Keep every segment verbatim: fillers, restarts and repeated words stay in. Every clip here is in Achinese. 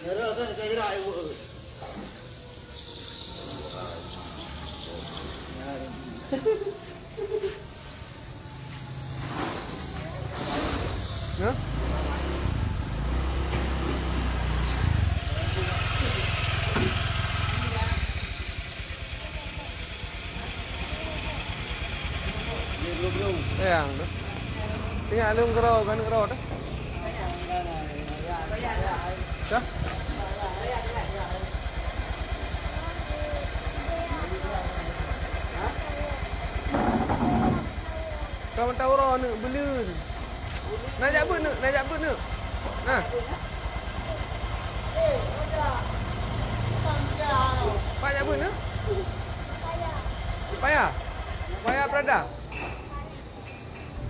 Hah? Sayang tu. Ingat lôn keudroe, keuneuk keudroe tu. Ka? Ka meuntang uroe neuk beuleuen. Na jak beuet neuk, na jak beuet neuk. Na. Pat jak beuet neuk? Paya. Paya Prada.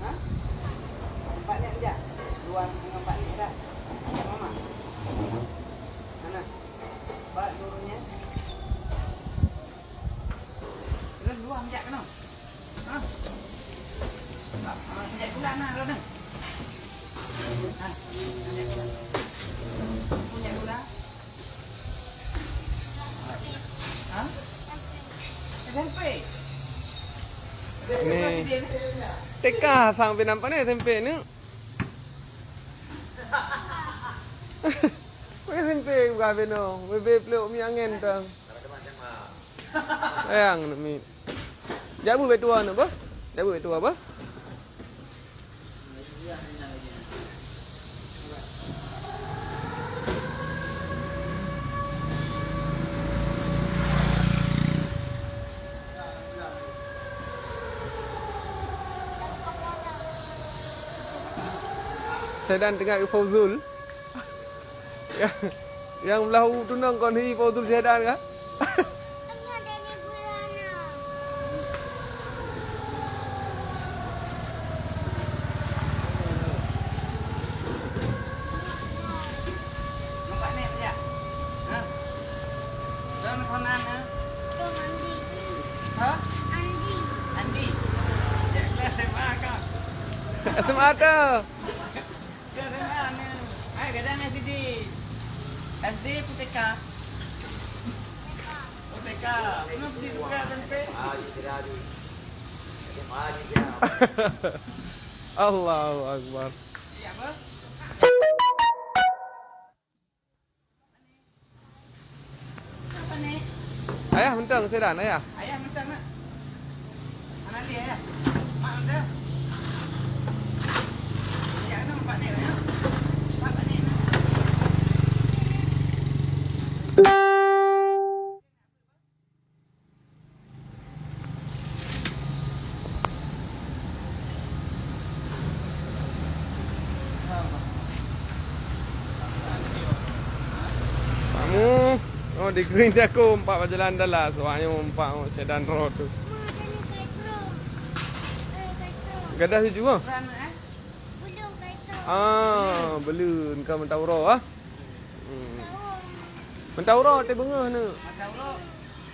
Ha? Empat nek jak. Dua dengan empat nek dah. Mama. Mana? Empat turunnya. Terus dua mijak kena. Ha? Ha, mijak gula na, Ron, na. Ha, mijak gula. Mijak gula. Ha? S M P. Ni. T K sang pih nampak ni S M P ni. Bukan S M P bukan beno. Bebe peluk mi angin tu. Sayang nak mi. Jak beuet bak tuha nak bah? Jak beuet bak tuha bah? Sedan teuingat keu Fauzul. Nyang, nyang blah u tunong kon hi Fauzul Syahdan ka? Nampak ni, ya? Ha? Don konan, ha? Don Andi. Ha? Andi. Andi. Ya, kelas S M A kah? S M A tu. Hai, kadang S D. S D pun T K. Oh, T K. Kenapa dia buka tempe? Allahu Akbar. Siap, apa? Ayah mantong, Sedan, ayah. Ayah mantong, nak. Mana dia, ayah? Mak mantong. Ayah kena empat ni, ayah. Empat ni, nak. Kamu, oh, di Green Dago empat berjalan dalam, soalnya empat, oh, sedan roh tu. Gadah tujuh ah? Ah, beleuen ka meuntang uroe ah. Hmm. Meuntang uroe teubeungoh neuk. Meuntang uroe.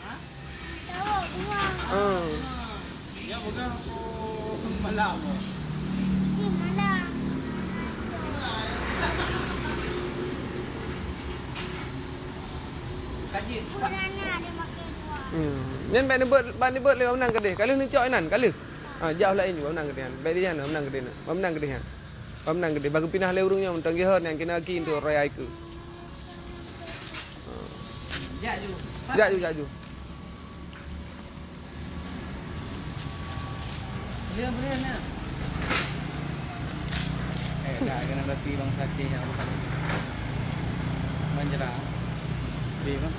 Ha? Meuntang uroe beungoh. Ah. Ya, beungoh malam. Di malam. Kaji. Bulan ni ada makan buah. Hmm. Nyan bak neubeuet, bak neubeuet lé bak meunan keudeh. Ka lheueh neucok inan, ka lheueh. Ah, jak laén ju, bak meunan keudeh nyan. Bak di nyan, bak meunan keudeh nyan. Bak meunan keudeh. Bak meunan keudeh. Bak geupinah lé ureueng nyoe mantong geuhot nyang keuneuk aki untuk raya keue. Jak ju. Jak ju, jak ju. Boleh, boleh, nah. Eh, dah, kena berarti bangsa Aceh yang bukan menjerang. Boleh, bang.